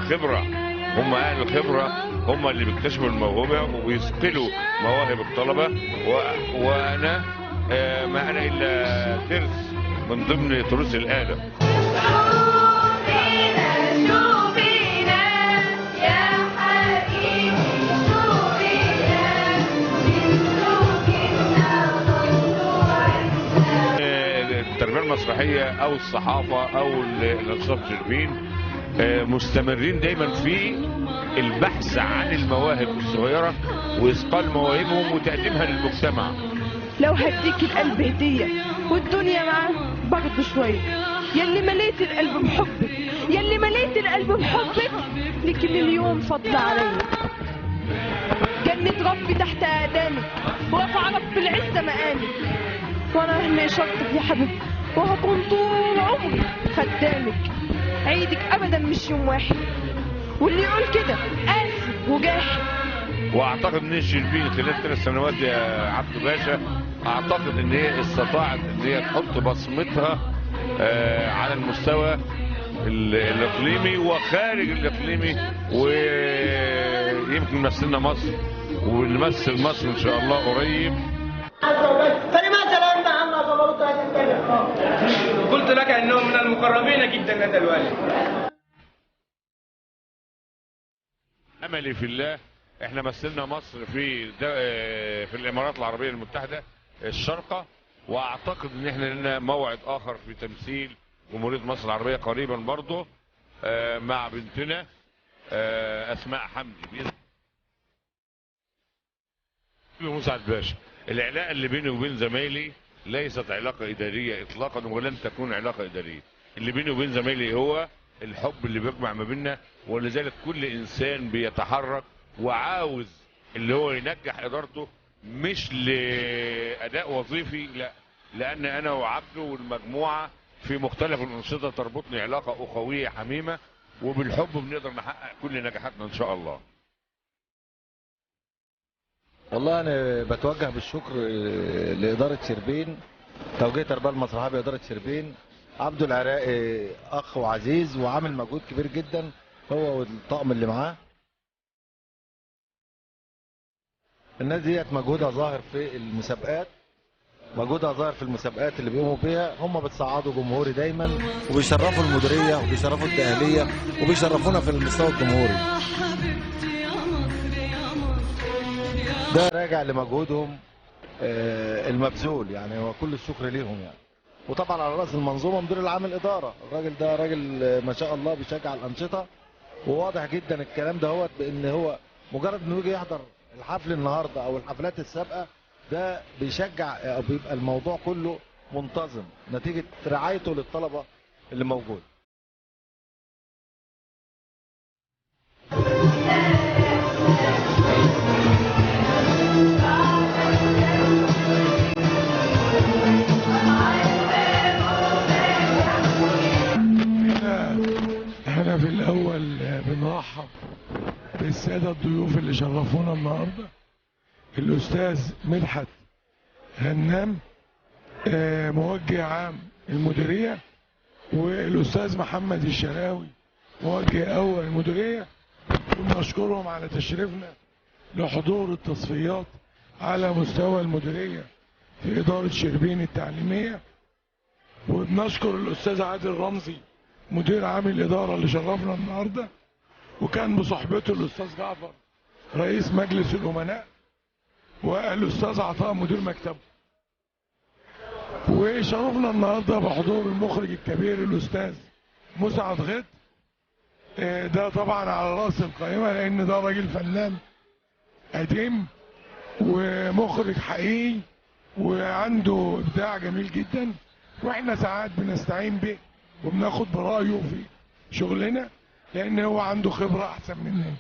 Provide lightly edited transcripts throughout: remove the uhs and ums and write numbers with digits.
الخبرة هم أهل الخبرة، هم اللي بيكتشفوا الموهبة وبيثقلوا مواهب الطلبة، وأنا ما أنا إلا ترس من ضمن تروس الآلة. التربية المسرحية أو الصحافة أو الأنشطة شربين مستمرين دايما في البحث عن المواهب الصغيرة وإثقال مواهبهم وتقديمها للمجتمع. لو هديك القلب هدية والدنيا معاه برضه شوية، يلي مليت القلب بحبك، يلي مليت القلب بحبك، لك مليون فضل عليا. جنة ربي تحت أقدامك، ورفع رب العزة مقامك، وأنا هنا شرطك يا حبيبتي، وهكون طول عمري خدامك. عيدك ابدا مش يوم واحد، واللي يقول كده قاسي وجاحد. واعتقد ان شربين خلال 3 سنوات يا عبد باشا، اعتقد ان هي استطاعت ان هي تحط بصمتها على المستوى الاقليمي وخارج الاقليمي، ويمكن مثلنا مصر ونمثل مصر ان شاء الله قريب. فلماذا لا يمنع عنا جبروت هذه الكلمة؟ قلت لك انه من المقربين جدا لدى الوالد. املي في الله، احنا مثلنا مصر في الامارات العربية المتحدة الشارقة، واعتقد ان احنا لنا موعد اخر في تمثيل جمهورية مصر العربية قريبا برضه مع بنتنا اسماء حمدي. مسعد باشا، العلاقة اللي بيني وبين زمايلي ليست علاقة ادارية اطلاقا، ولن تكون علاقة ادارية. اللي بيني وبين زمايلي هو الحب اللي بيجمع ما بيننا، ولذلك كل انسان بيتحرك وعاوز اللي هو ينجح ادارته، مش لاداء وظيفي، لا، لان انا وعبده والمجموعة في مختلف الانشطة تربطني علاقة اخويه حميمه، وبالحب بنقدر نحقق كل نجاحاتنا ان شاء الله. والله انا بتوجه بالشكر لادارة شربين، توجيه تربيه المسرحية بادارة شربين. عبده العراقي اخ وعزيز وعامل مجهود كبير جدا هو والطاقم اللي معاه. الناس ديت مجهودها ظاهر في المسابقات، مجهودها ظاهر في المسابقات اللي بيقوموا بيها. هم بتصعدوا جمهوري دايما، وبيشرفوا المديرية وبيشرفوا الدقهليه وبيشرفونا في المستوى الجمهوري. ده راجع لمجهودهم المبذول، يعني هو كل الشكر ليهم يعني. وطبعا على راس المنظومة مدير العام الادارة، الراجل ده راجل ما شاء الله بيشجع الانشطة، وواضح جدا الكلام ده هو بان هو مجرد انه يجي يحضر الحفل النهارده او الحفلات السابقة ده بيشجع، او بيبقى الموضوع كله منتظم نتيجة رعايته للطلبة اللي موجود. احنا في الاول بنرحب بالساده الضيوف اللي شرفونا النهارده، الاستاذ مدحت غنام موجه عام المديرية، والاستاذ محمد الشراوي موجه اول المديرية، ونشكرهم على تشريفنا لحضور التصفيات على مستوى المديرية في ادارة شربين التعليمية. وبنشكر الاستاذ عادل رمزي مدير عام الإدارة اللي شرفنا النهاردة، وكان بصحبته الأستاذ جعفر رئيس مجلس الأمناء، والأستاذ عطاء مدير مكتبه. وشرفنا النهارده بحضور المخرج الكبير الأستاذ مسعد غيط، ده طبعا على رأس القائمة لأن ده راجل فنان قديم ومخرج حقيقي وعنده إبداع جميل جدا، وإحنا ساعات بنستعين به وبناخد برأيه في شغلنا لأن هو عنده خبرة أحسن مننا.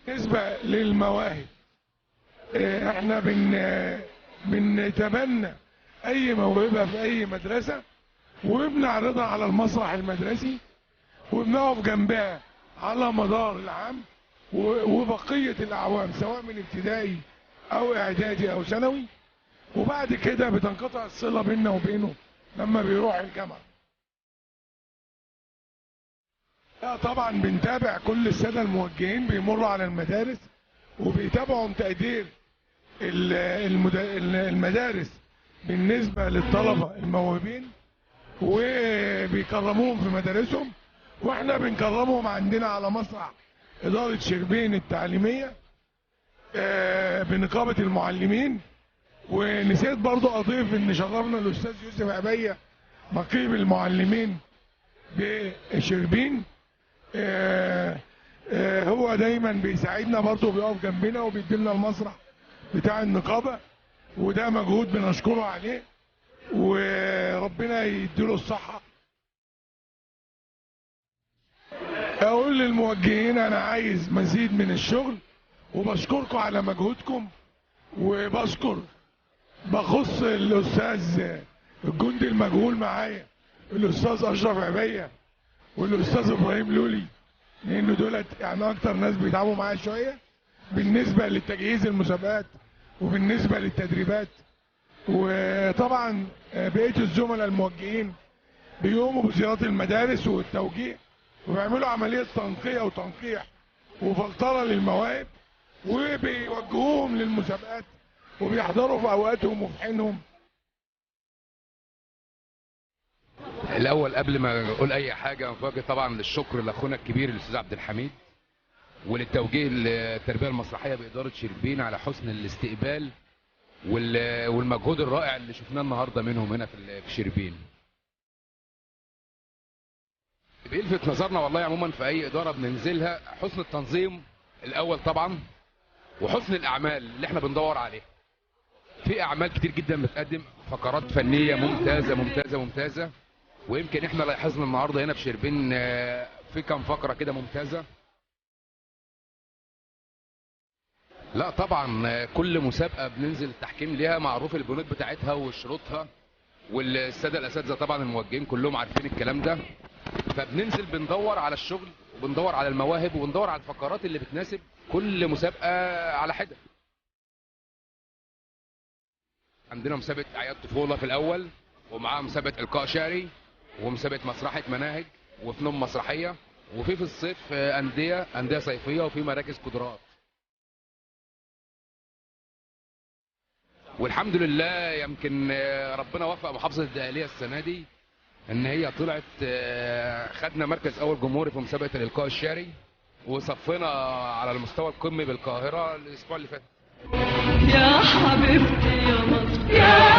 بالنسبة للمواهب، احنا بنتبنى أي موهبة في أي مدرسة وبنعرضها على المسرح المدرسي وبنقف جنبها على مدار العام وبقية الأعوام سواء من ابتدائي أو إعدادي أو ثانوي، وبعد كده بتنقطع الصلة بيننا وبينه لما بيروح الجامعة. لا طبعا بنتابع كل السادة الموجهين بيمروا على المدارس وبيتابعوا تقدير المدارس بالنسبة للطلبة الموهوبين وبيكرموهم في مدارسهم، واحنا بنكرمهم عندنا على مسرح إدارة شربين التعليمية بنقابة المعلمين. ونسيت برضو أضيف إن شرفنا الأستاذ يوسف عبية نقيب المعلمين بشربين، هو دايما بيساعدنا برضو بيقف جنبنا وبيديلنا المسرح بتاع النقابة، وده مجهود بنشكره عليه وربنا يديله الصحة. أقول للموجهين أنا عايز مزيد من الشغل، وبشكركم على مجهودكم، وبشكر بخص الأستاذ الجندي المجهول معايا الأستاذ أشرف عبية والأستاذ إبراهيم لولي، لأنه دولت يعني أكتر ناس بيتعبوا معايا شوية بالنسبة لتجهيز المسابقات وبالنسبة للتدريبات. وطبعا بقية الزملاء الموجهين بيقوموا بزيارات المدارس والتوجيه وبيعملوا عملية تنقية وتنقيح وفلترة للمواهب وبيوجهوهم للمسابقات وبيحضروا في أوقاتهم وفي حينهم. الأول قبل ما أقول أي حاجة مفاجأة طبعا للشكر لأخونا الكبير الأستاذ عبد الحميد وللتوجيه للتربية المسرحية بإدارة شربين على حسن الاستقبال والمجهود الرائع اللي شفناه النهارده منهم هنا في شربين. بيلفت نظرنا والله عموما في أي إدارة بننزلها حسن التنظيم الأول طبعا، وحسن الأعمال اللي احنا بندور عليه. في أعمال كتير جدا بتقدم فقرات فنية ممتازة ممتازة ممتازة، ويمكن احنا لاحظنا النهارده هنا في شربين في كام فقرة كده ممتازة. لا طبعا كل مسابقة بننزل التحكيم ليها معروف البنود بتاعتها وشروطها، والسادة الأساتذة طبعا الموجهين كلهم عارفين الكلام ده. فبننزل بندور على الشغل وبندور على المواهب وبندور على الفقرات اللي بتناسب كل مسابقة على حدة. عندنا مسابقة أعياد طفولة في الأول، ومعاها مسابقة إلقاء شعري، ومسابقة مسرحية مناهج، وفنون مسرحية، وفي الصيف أندية صيفية، وفي مراكز قدرات. والحمد لله يمكن ربنا وفق محافظة الدقهلية السنة دي إن هي طلعت، خدنا مركز أول جمهوري في مسابقة الإلقاء الشعري، وصفينا على المستوى القمي بالقاهرة الأسبوع اللي فات. يا حبيبتي يا مصر.